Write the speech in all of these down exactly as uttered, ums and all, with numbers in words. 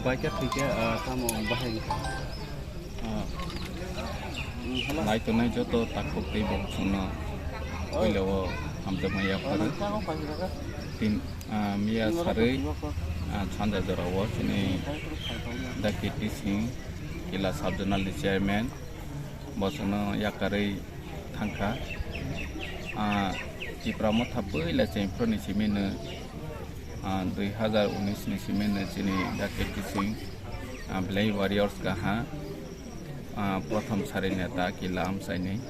Paikha thwikhe, ah, tamo bahai. Ah, naitongnai joto takhuk tei bongchukno puilao hamjakma yapharo. Tin, ah, miya sarwi, ah, sanja jorao chini Daki Tising Kila Sub Zonal ni chairman bosongno yakarwi thangkha. Ah, Tipra Motha puila chengphro ni simi no, ah, dui hazar unis ni simi no chini Daki Tising, ah, belai warriors kaha, ah, prothom sari neta Kila amchaini.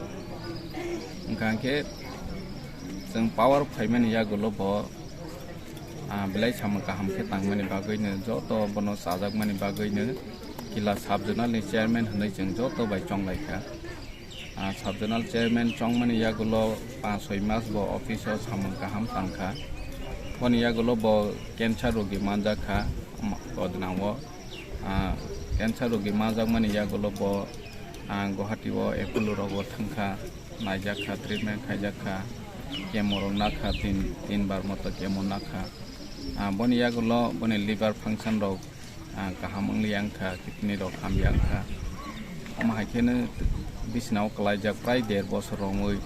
Wngkha hwnkhe chwng power phaimani yagulo bo, ah, belai samung kaham khe tangmani bagwino joto bono chajakmani bagwino Kila Sub Zonal ni chairman hwnwi chwng joto bai chonglaikha. Ah, Sub Zonal chairman chongmani yagulo panch soi mas bo office o samung kaham tangkha. Boni yagulo bo cancer rogi manjakha, ma-, Godnao. Ah, cancer rogi manjakmani yagulo bo, ah, Guwahati o Apollo rogo thangkha, naijakha, treatment khaijakha, chemo rok nakha, tin, tin bar moto chemo nakha. Ah, boni yagulo boni liver function rok, ah, kaham wngliya wngkha, kidney rok hamya wngkha. Omo hai kheno bisnao kwlaijak prai der bosor romwi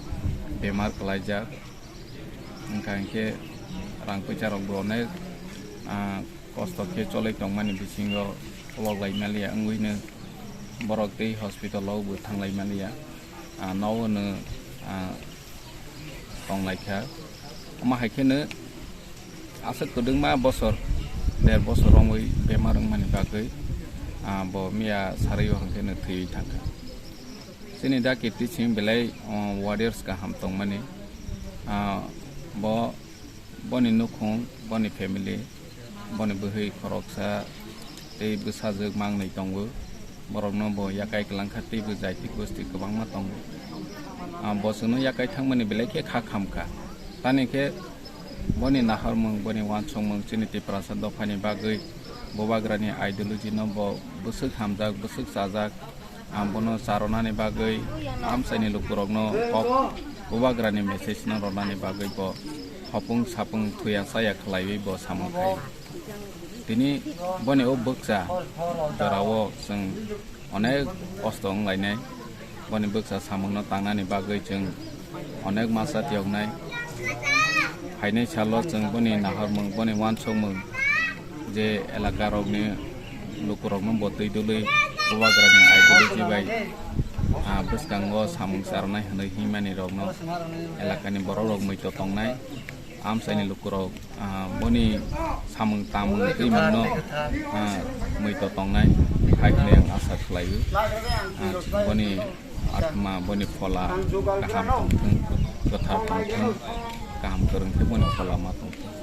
bemar kwlaijak. Wngkha hinkhe rang puisa rok bo onek, ah, kosto khe cholai tongmani bisingo kolok lai maliya wngwino borok tei hospital o bo thanglai maliya. Ah, nogo no, ah, tonglaikha. Omo hai kheno aswk kwdwngma bosor, der bosor romwi bemar wngmani bagwi, ah, bo miya sarwi o hwnkhe no thwiwi thangkha. Chini Daki Tising belai, oh, warriors kaham tongmani. Ah, bo, boni nukhung, boni family, boni bwhwi khoroksa tei bwsajwk mangnwi tongo. Borokno bo yakai kwlangkha tei bo jaiti gosti kwbangma tongo. Ah, bo chwngno yakai thangmani belai khe kha khamkha. Tani khe boni naharmung, boni uansukmung chini Tiprasa dophani bagwi Bubagrani ideology no bo bwswk hamjak, bwswk chajak, ah, bono charonani bagwi amchaini lukurokno kok Bubagrani message no rwnani bagwi bo hopung sapung thuya chaya khlaiwi bo samung khai. Tini boni o bwkcha jorao chwng onek kosto wnglainai. Boni bwkcha samungno tangnani bagwi chwng onek masa tiyoknai. Phainai salo chwng boni nahormung, boni uansukmung je elakarokni lukurokno bo twi dului Bubagrani ideology bai, ah, bwskango samung charwnai hwnwi himani rokno elakani borok rok muitu tongnai. Amchaini lukurok, ah, boni samung tamung twimungno, ah, muitu tongnai hai hwnwi ang asa khlaio. Ah, boni atma, boni phola kaham tongthwng, kwthar tongthwng, kaham kwrwng khe boni phola ma tongthwng.